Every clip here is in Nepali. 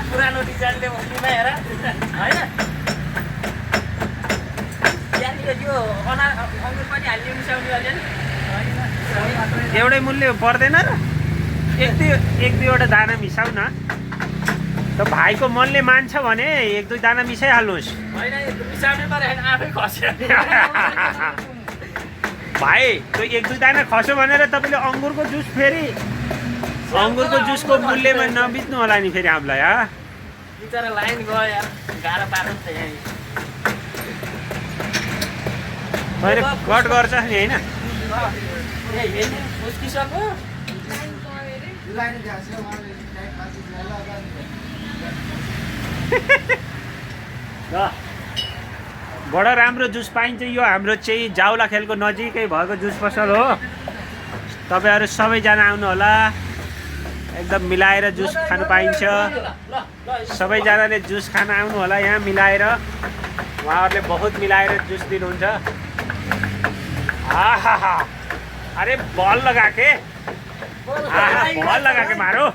पुरानो डिजाइनले उनीमा हेर होइन यहाँनिर यो अङ्गुर पनि हाल्ने मिसाउने अलिअलि एउटै मूल्य पर्दैन र एक दुईवटा दाना मिसाउ न त भाइको मनले मान्छ भने एक दुई दाना मिसाइहाल्नुहोस् होइन मिसाउने परेन आफै खस्यो भाइ त्यो एक दुई दाना खस्यो भनेर तपाईँले अङ्गुरको जुस फेरि अङ्गुरको जुसको मूल्यमा नबिच्नु होला नि फेरि हामीलाई बिचरा लाइन गयो यार गाह्रो पार्नु त यहाँ मैले कट गर्छ नि होइन मुस्किसक्यो बडो राम्रो जुस पाइन्छ यो हाम्रो चाहिँ जाउला खेलको नजिकै भएको जुस पसल हो तपाईँहरू सबैजना आउनु होला एकदम मिलाएर जुस खानु पाइन्छ सबैजनाले जुस खान आउनु होला यहाँ मिलाएर उहाँहरूले बहुत मिलाएर जुस दिनुहुन्छ आहा अरे बल लगा के बल लगा के मारो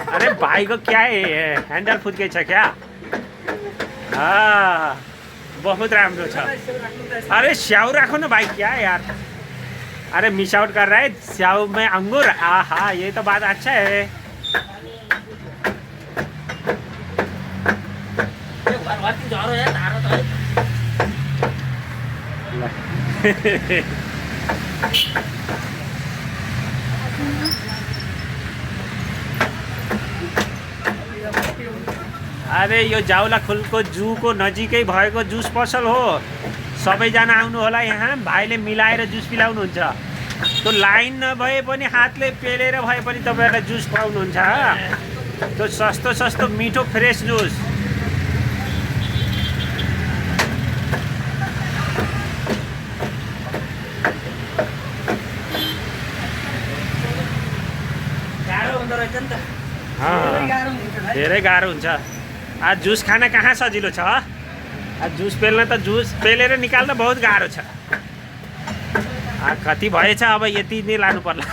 अरे भाई को क्या है हैंडल फुट गई छ क्या बहुत राम्रो छ अरे स्याउ राखो ना भाई क्या है यार अरे मिस आउट कर रहा है स्याउ में अंगूर आहा ये तो बात अच्छा है अरे यो जाउला खुलको जूको नजिकै भएको जुस पसल हो सबैजना आउनु होला यहाँ भाइले मिलाएर जुस पिलाउनुहुन्छ त्यो लाइन नभए पनि हातले पेलेर भए पनि तपाईँहरूलाई जुस पाउनुहुन्छ त्यो सस्तो सस्तो मिठो फ्रेस जुस धेरै गाह्रो हुन्छ आज जुस खान कहाँ सजिलो छ आज जुस पेल्न त जुस पेलेर निकाल्न बहुत गाह्रो छ कति भएछ अब यति नै लानु पर्ला